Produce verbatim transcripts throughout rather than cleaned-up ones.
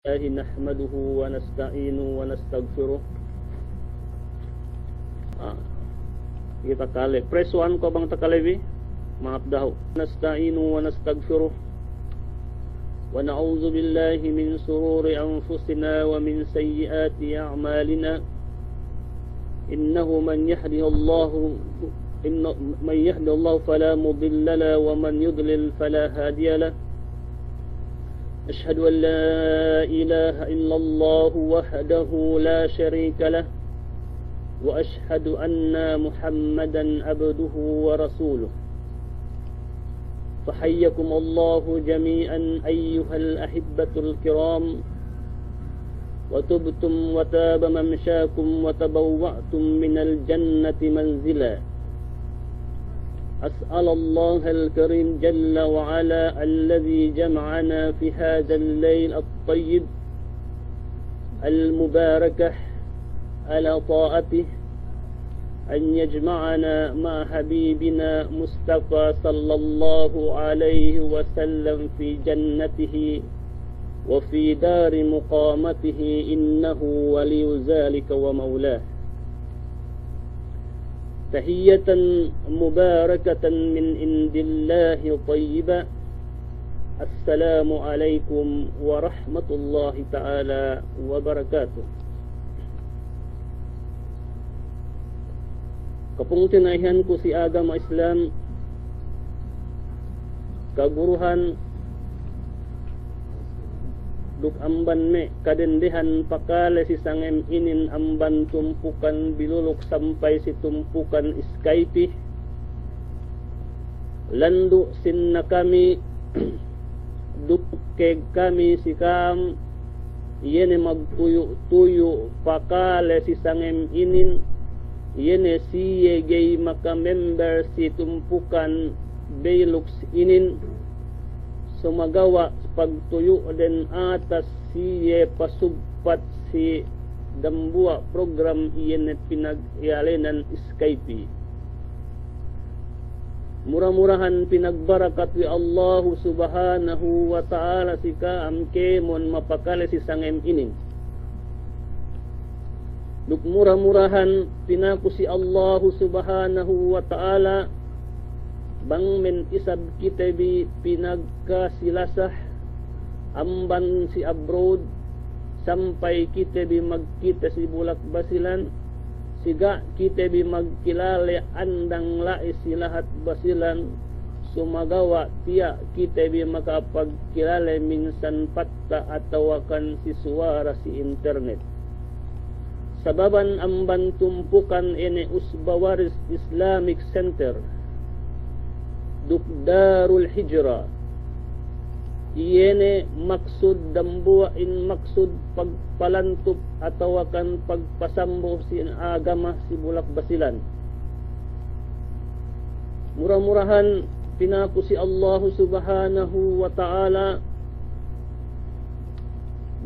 لله نحمده ونستعينه ونستغفره. Ah, kite kale. Press one ko' bang takale bi. Ma'ap dahu'. ونستعينه ونستغفره. ونعوذ بالله من شرور أنفسنا ومن سيئات أعمالنا. إنه من يهده الله، إن من يهده الله فلا مضل له ومن يضلل فلا هادي له. أشهد أن لا إله إلا الله وحده لا شريك له، وأشهد أن محمدا عبده ورسوله. فحياكم الله جميعا أيها الأحبة الكرام، وطبتم وطاب ممشاكم وتبوأتم من الجنة منزلا. أسأل الله الكريم جل وعلا الذي جمعنا في هذا الليل الطيب المباركة على طاعته أن يجمعنا مع حبيبنا مصطفى صلى الله عليه وسلم في جنته وفي دار مقامته، إنه ولي ذلك ومولاه. تحية مباركة من عند الله طيبة. السلام عليكم ورحمة الله تعالى وبركاته. Kapungtina'ihanku si agama Islam, kaguruhan, duk amban me' kadendehan pakale si sangem inin amban tumpukan Biluluk sampay si tumpukan Skype. Landu' sinna kami duk kēg kami si ka'am, iye ne magtuyu'-tuyu' pakale si sangem inin, iye ne siye ga'i maka-member si tumpukan Beylux inin, sumagawa' pagtuyu'den atas siye pasugpat si dambuwa' program iye ne pinagiyalenan Skype. Mura-murahan pinagbarakat we' Allahu Subhanahu wa Ta'ala si ka'am kēmon mapakale si sangem inin. Duk mura-murahan pinaku si Allahu Subhanahu wa Ta'ala, bang men isab kite bi pinagkasilasa amban si abroad, sampay kite bi magkite si bulak Basilan, si ga' kite bi magkilale andang la'i si lahat Basilan, sumagawa' tiya' kite bi makapagkilale minsan patta' atawakan si suwara si internet. Sababan amban tumpukan ine Usba Waris Islamic Center duk Darul Hijrah, iye ne maksud dambuwa' in maksud pagpalantup atawakan pagpasambu si agama si bulak Basilan. Mura-murahan pinaku si Allahu Subhanahu wa Ta'ala,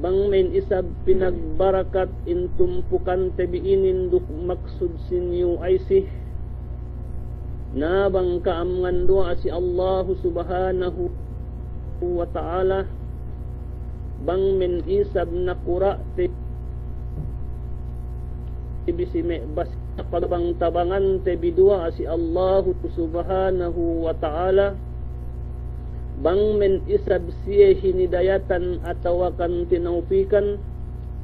bang men isab pinagbarakat in tumpukante bi inin duk maksud si New I C, na bang ka'am ngandu'a si Allahu Subhanahu wa Ta'ala, bang men isab nakura'te bi si me' bas pagtabang-tabangante bi duwa'a si Allahu Subhanahu wa Ta'ala, bang men isab siye hinidayatan atawakan tinawpikan,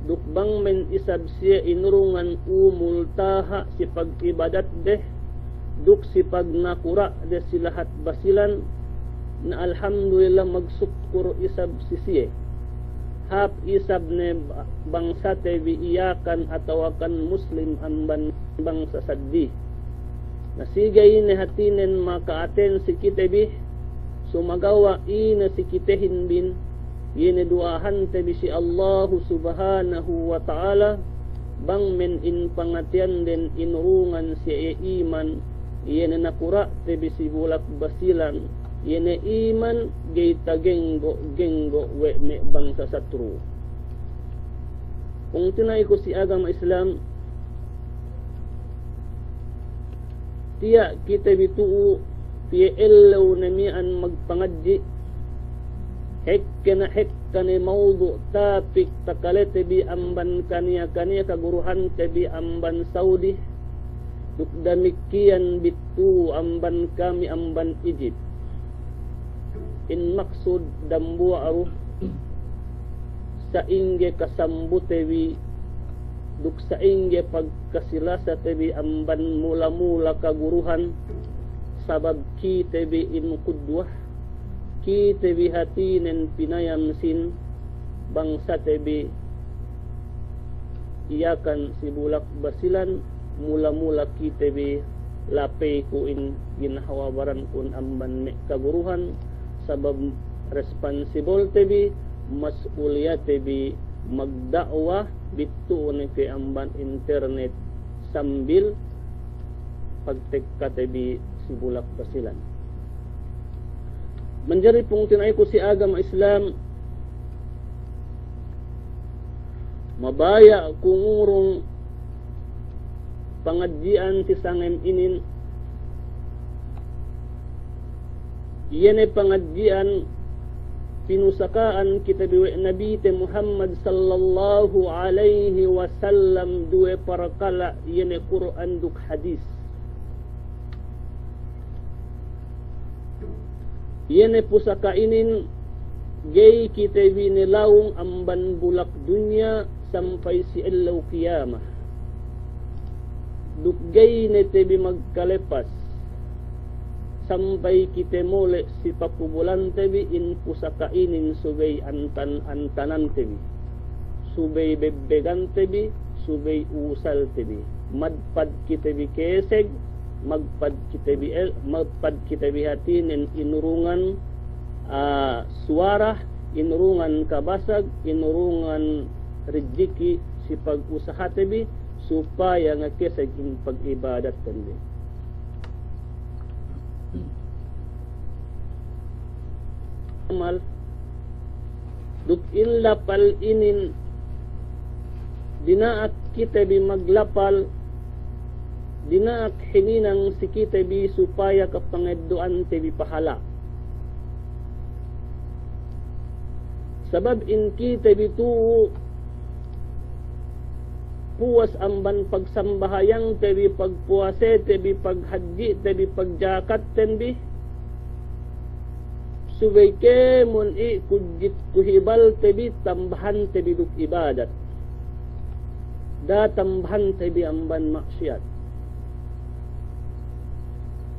duk bang men isab siye inurungan umul taha' si pag'ibadatde, duk si pagnakura'de si lahat Basilan, na alhamdulillah magsukkur isab si siye. Hāp isab ne ba-, bangsate bi Yakan atawakan Muslim amban bangsa saddi. Na sige ine hātinen maka'aten si kite bi, sumagawa' ine si kitehin bin, iye ne duwa'ahante bi si Allahu Subhanahu wa Ta'ala, bang men in pangateyanden inurungan siye iman, iye ne nakura'te bi si bulak Basilan, iye ne iman ga'i tagenggo'-genggo' we' me' bangsa satru. Pungtina'iku si agama Islam, tiya' kite bi tu'u piye ellew ne miya'an magpangadji', hekke na hek-, kane mawdu' tapik takalete bi amban kaniya-kaniya kaguruhante bi amban Saudi, duk damikkiyan bittu amban kami amban Egypt. In maksud dambuwa' du sa'ingge kasambute bi duk sa'ingge pagkasilasate bi amban mula-mula kaguruhan, sabab kite bi in kudwah, kite bi hātinen pinayam sin bangsate bi Yakan si Bulak Basilan, mula-mula kite bi lapey ku in ginhawa barankun amban me' kaguruhan, sabab responsibolte bi, mas'uliyate bi magda'wa bittu' ne ke amban internet sambil pagtekkate bi si Bulak Basilan. Manjari pungtina'iku si agama Islam, mabaya' ku ngurung pangadji'an si sangem inin, iye ne pangadji'an pinusaka'an kite bi we' Nabite Muhammad sallallahu alaihi wasallam duwe parkala', iye ne Kur'an duk hadis. Iye ne pusaka' inin ga'i kite bi ne lawung amban bulak dunya sampay si ellew kiyama. Duk ga'i ne te bi magkalepas sampay kite mole' si pakubulante bi in pusaka' inin subey antan-antanante bi, subey bebbegante bi, subey usalte bi. Madpad kite bi keseg, magpad kite bi el-, magpad kite bi hātinen inurungan, ah, suwara, inurungan kabasag, inurungan rijiki si pagusahate bi, supaya ngakeseg in pag'ibadatten bi. Amal, duk in lapal inin dina'ak kite bi maglapal, dina'ak hininang si kite bi supaya kapangeddo'ante bi pahala'. Sabab in kite bi tu'u puwas amban pagsambahayangte bi, pagpuwasete bi, paghadji'te bi, pagjakatte bi, subey kēmon i' kujit kuhibalte bi, tambahante bi duk ibadat. Da'a tambahante bi amban ma'siyat.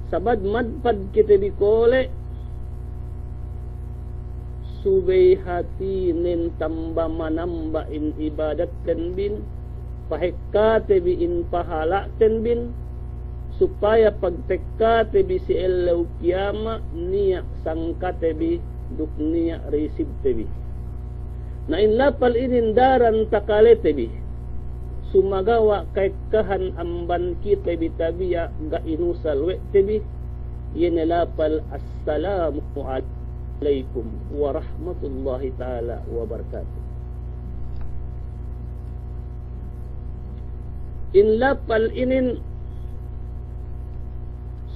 Sabab madpad kite bi kole', subey hātinen tamba manamba in ibadatten bin, pahekkate bi in pahala'ten bin, supaya pagtekkate bi si ellew kiyama niya' sangkate bi duk niya' risibte bi. Na in lapal inin daran takalete bi, sumagawa' ka'ekkahan amban kite bi tabiya' ga' inusal we' te bi, iye ne lapal assalamu alaikum warahmatullahi ta'ala wabarakatuh. In lapal inin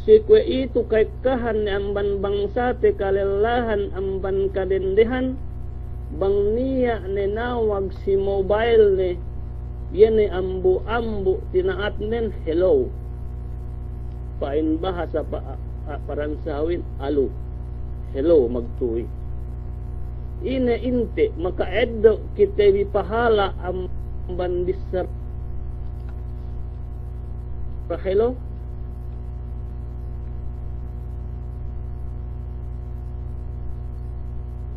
si kuwe'itu ka'ekkahan ne amban bangsate kalellahan amban kadendehan, bang niya' ne nawag si mobile ne, iye ne ambu'-ambu' tina'atnen hello. Pa'in bahasa pa-, a-, a-, Paransawin, alu. Hello, magtuwi. Ine inte', maka'eddo' kite bi pahala' amban bissara hello?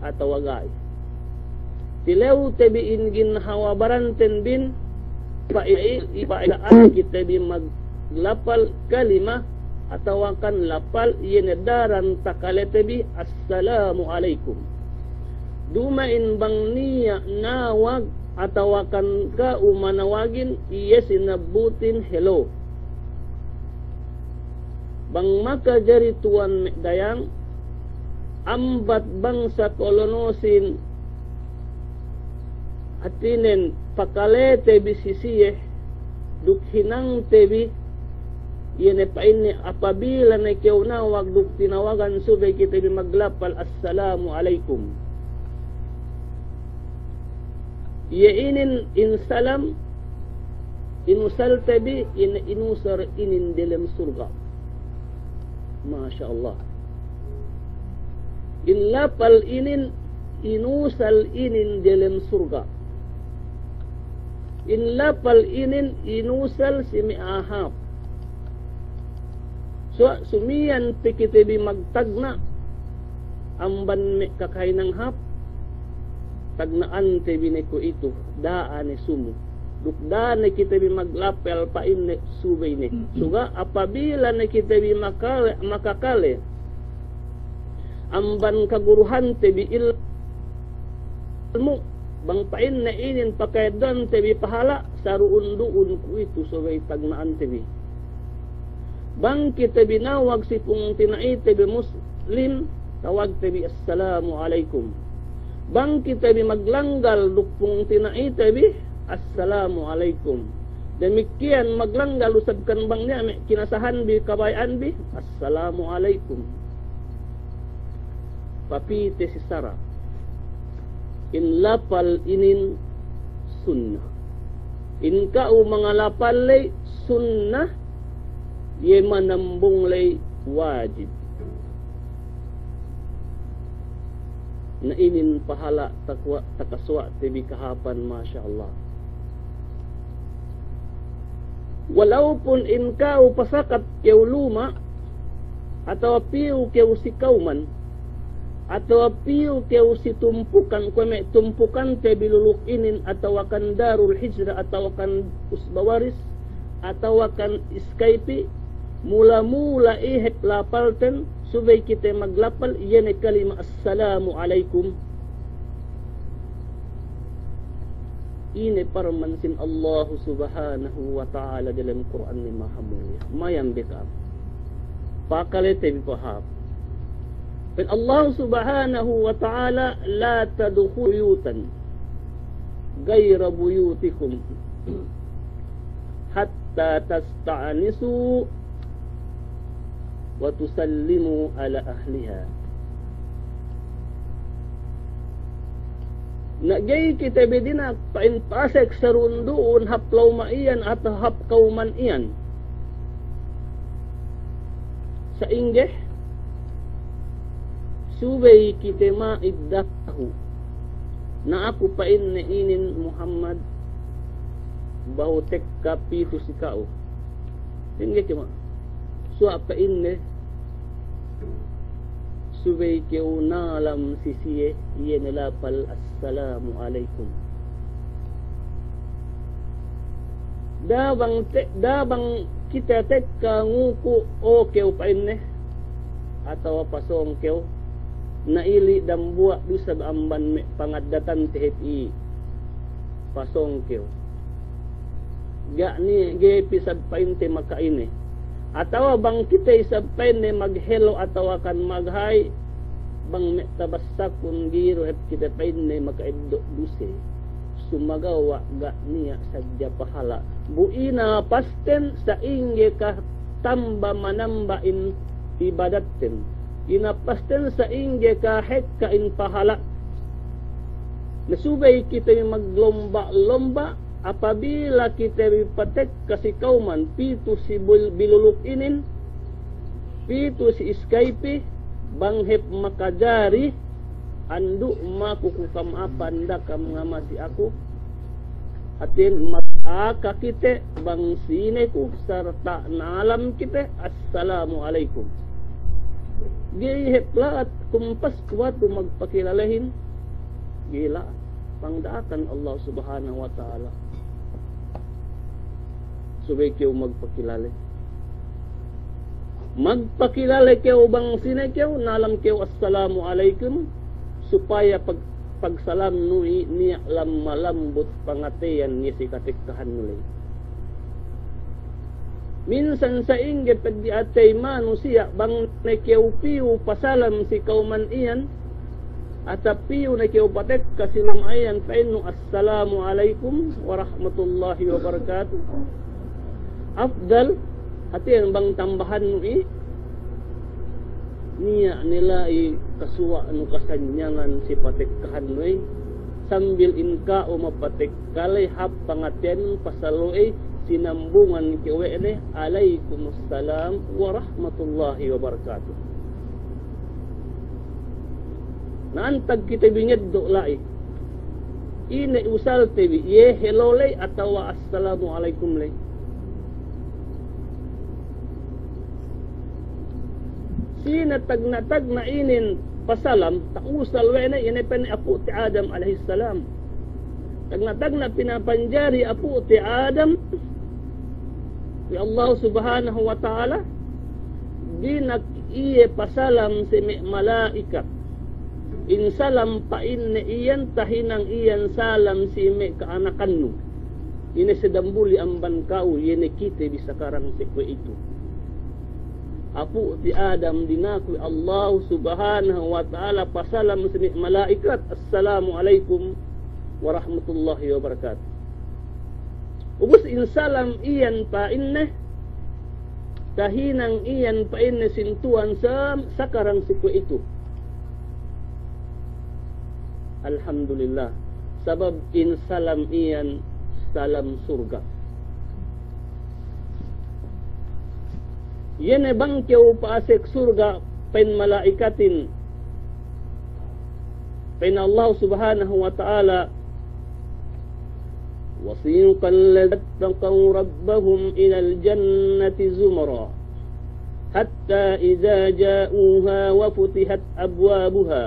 Atawa ga'i. Tilewte bi in ginhawa baranten bin, pa'i-, ipa'ida'an kite bi maglapal kalima atawakan lapal iye ne daran takalete bi, "Assalamu alaikum." Duma'in bang niya' nawag atawakan ka'u manawagin, iye sinabbutin hello. Bang makajari tuwan me' dayang, ambat bangsa kolonosin, hātinen pakalete bi si siye, duk hinangte bi, iye ne pa'inne apabila ne kew nawag duk tinawagan subey kite bi maglapal, "Assalamu alaikum." Iye inin in salam, inusalte bi, in, inusal inin delem surga'. Masya Allah. In lapal inin, inusal inin delem surga'. In lapal inin, inusal si me' a'a hāp. Suwa' sumiyan pe kite bi magtagna' amban me' kakahinang hāp, tagna'ante bi ne kuwe'itu, da'a ne sumu. Duk da'a ne kite bi maglapal pa'inne subey ne. Suga' apabila ne kite bi makale, makakale amban kaguruhante bi ilmu', bang pa'inne inin paka'eddo'ante bi pahala', saru'un-du'un kuwe'itu subey tagna'ante bi. Bang kite bi nawag si pungtina'ite bi Muslim, tawagte bi, "Assalamu alaikum." Bang kite bi maglanggal duk pungtina'ite bi, "Assalamu alaikum." Damikkiyan maglanggal du isab kan bang niya' me' kinasahan bi, kabaya'an bi, "Assalamu alaikum." Papī te si sara'. In lapal inin sunnah. In ka'u mangalapal ley sunnah, iye manambung ley wajib. Na inin pahala' takwa-, takasuwa'te bi kahāpan, masya Allah. Walaupun in ka'u pasakat kew luma', atawa piyu kew si kawman, atawa piyu kew si tumpukan, kuwe' me' tumpukante bi Luluk inin, atawa kan Darul Hijrah, atawa kan Usba Waris, atawa kan Skype, mula-mula i hep lapalten, subey kite maglapal, iye ne kalima, "Assalamu alaikum." Ine parman sin Allahu Subhanahu wa Ta'ala delem Kur'an ne mahamulliya. Mayam bekam. Pakalete bi pahāp. Pa'in Allahu Subhanahu wa Ta'ala, "La tadkhulu buyutan ghayra buyutikum hatta tasta'nisu wa tusallimu ala ahliha." Na ga'i kite bi dina'ak pa'in pasek sarundu'un hap lawma' iyan atawa hap kawman iyan. Sa'ingge subey kite ma'id dahu'. Na aku pa'inne inin Muhammad behu tekka pitu si ka'u. Sa'ingge kema'. Suwa' pa'inne, subey kew nalam si siye, iye ne lapal, "Assalamu alaikum." Da'a bang te-, da'a bang kite tekka nguku', "O kew," pa'inne, atawa "Pasōng kew," na ili' dambuwa' du isab amban me' pangaddatante hep i', "Pasōng kew." Ga' niya' ga'i pe isab pa'inte maka'ine. Atawa bang kite isab pa'inne maghelo atawa kan magha'i, bang me' tabassakun ga'i du hep kite pa'inne maka'eddo' duse. Sumagawa' ga' niya' sadja pahala'. Bu ina pasten sa'ingge katamba manamba in ibadatten. Ina pasten sa'ingge kahekka in pahala'. Na subey kite bi maglomba-lomba, apabila kite bi patekka si kawman, pitu si bul-, biluluk inin, pitu si Skype, bang hep makajari, andu' maku ku kama'apan, da'a kam ngamasi aku. Hātin magaka kite bang sine ku, sarta' nalam kite, "Assalamu alaikum." Ga'i hep la'at kumpas kuwatu magpakilalehin. Ga'i la'at. Pangda'akan Allah Subhanahu wa Ta'ala. Subey kew magpakilale. Magpakilale kew bang sine kew, nalam kew, "Assalamu alaikum," supaya pag-, pagsalamnu i' niya' lam malambut pangateyan niya' si katekkahannu ley. Minsan sa'ingge peddi' atey manusiya' bang ne kew piyu pasalam si kawman iyan, atawa piyu ne kew patekka si luma' iyan, pa'innu, "Assalamu alaikum warahmatullahi wabarakatuh." Afdal, hātin bang tambahannu i', niya' ne la'i kasuwa'nu kasanyangan si patekkahannu i', sambil in ka'u mapatekka ley hāp pangateyan pasal we'ey sinambungan kew we' ne, "Alaykumus salam warahmatullahi wabarakatuh." Na antag kite bi ngeddo' la'i, ine usalte bi, iye hello ley atawa assalamu alaykum ley? Sine tagna'-tagna' inin pasalam, ta'usal we' ne, iye ne pa'inne apu'te Adam alayhis salam. Tagna'-tagna' pinapanjari apu'te Adam we' Allah Subhanahu wa Ta'ala, dina'ak iye pasalam si me' mala'ikat. In salam pa'inne iyan, tahinang iyan salam si me' ka'anakannu. Ine si dambuli amban ka'u, iye ne kite bi sakarang si kuwe'itu. Apu'te Adam dina'ak we' Allah Subhanahu wa Ta'ala pasalam si me' mala'ikat, "Assalamu alaykum warahmatullahi wabarakatuh." Ubus in salam iyan pa'inne, tahinang iyan pa'inne sin Tuhan sa-, sakarang si kuwe'itu. Alhamdulillah. Sabab in salam iyan salam surga'. Iye ne bang kew pa'asek surga', pa'in mala'ikatin, pa'in Allah Subhanahu wa Ta'ala, وسيق الذين اتقوا ربهم إلى الجنة زمرا حتى إذا جاءوها وفتحت أبوابها.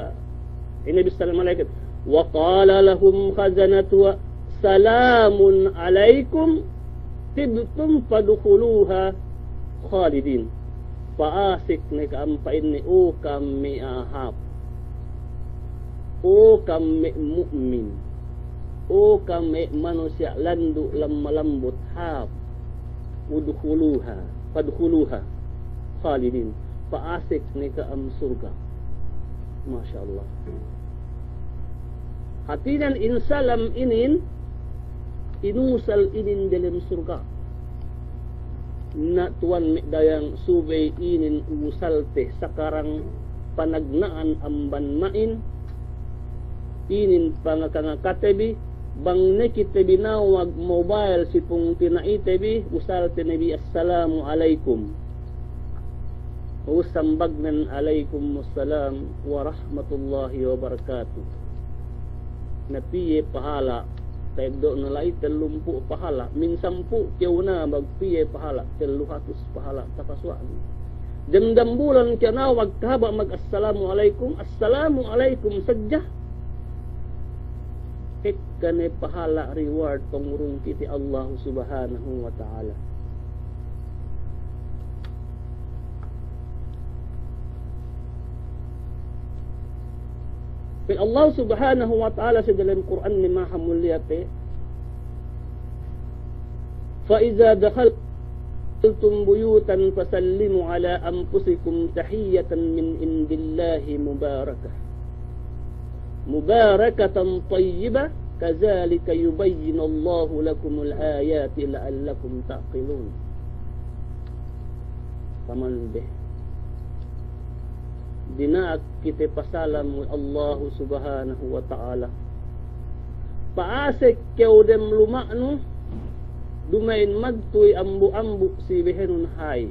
Ine bissā mala'ikat, وقال لهم خزنتها سلام عليكم طبتم فادخلوها خالدين. Pa'asek ne ka'am pa'inne, o ka'am me' a'a hāp, o ka'am me' mu'min, o ka'am me' manusiya' landu' lamma-lambut hāp. ادخلوها فادخلوها خالدين. Pa'asek ne ka'am surga'. Masya Allah. Hātinen in salam inin, inusal inin delem surga'. Na tuwan me' dayang, subey inin usalte sakarang panagna'an amban ma'in, inin pangaka-ngakate bi, bang ne kite bi nawag mobile si pungtina'ite bi, usalte ne bi, "Assalamu alaykum." Ubus sambagnen, "Alaykumus salam warahmatullahi wabarakatuh." Na piye pahala', ta'eddo'nu la'i tellumpū' pahala', min sampū' kew nawag piye pahala', tellu hatus pahala' takasuwa'nu. Dem dambulan kew nawag kahaba' mag-assalamu alaykum, assalamu alaykum sadja. Ekka ne pahala' reward pangurung kite Allahu Subhanahu wa Ta'ala. Pa'in Allah Subhanahu wa Ta'ala si delem Kur'an ne maha muliya pe, فإذا دخلتم بيوتا فسلموا على أنفسكم تحية من عند الله مباركة مباركة طيبة كذلك يبين الله لكم الآيات لعلكم تعقلون. Taman be. Dina'ak kite pasalam we' Allahu Subhanahu wa Ta'ala. Pa'asek kew dem luma'nu, duma'in magtuy ambu'-ambu' si behenun hay.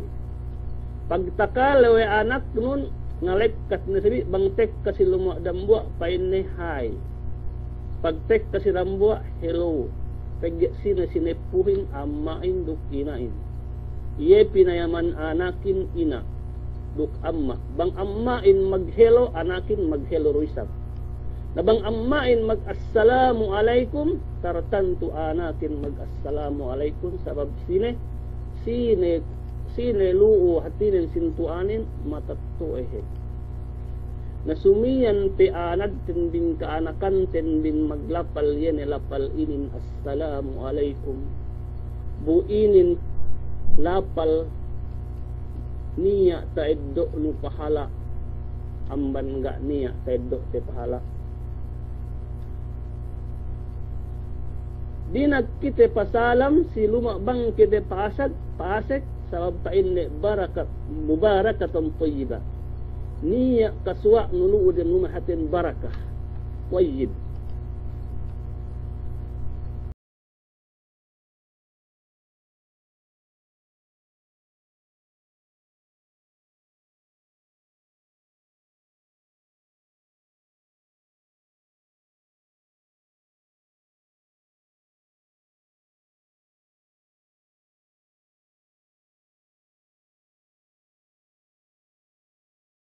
Pagtakale we' anaknun, ngalekkat ne sabi', bang tekka si luma' dambuwa' pa'inne hay. Pag tekka si dambuwa', hello. Pegge' sine sineppuhin, amma'in duk ina'in. Iye pinayaman anakin ina' duk amma'. Bang amma'in mag-hello, anakin mag-hello du isab. Na bang amma'in mag-assalamu alaykum, tartantu anakin mag-assalamu alaykum, sabab sine, sine, sine lu'u hātinen sintu'anin matetto'ahin. Na sumiyan pe anadten bin ka'anakanten bin maglapal iye ne lapal inin, "Assalamu alaykum." Bu inin lapal niya' ta'eddo'nu pahala', amban ga' niya' ta'eddo'te pahala'. Dina'ak kite pasalam si luma' bang kite pa'asek, pa'asek, sabab pa'inne barakat, mubarakatan tayyiba. Niya' kasuwa'nu lu'u dem luma' hātin barakah, tayyib.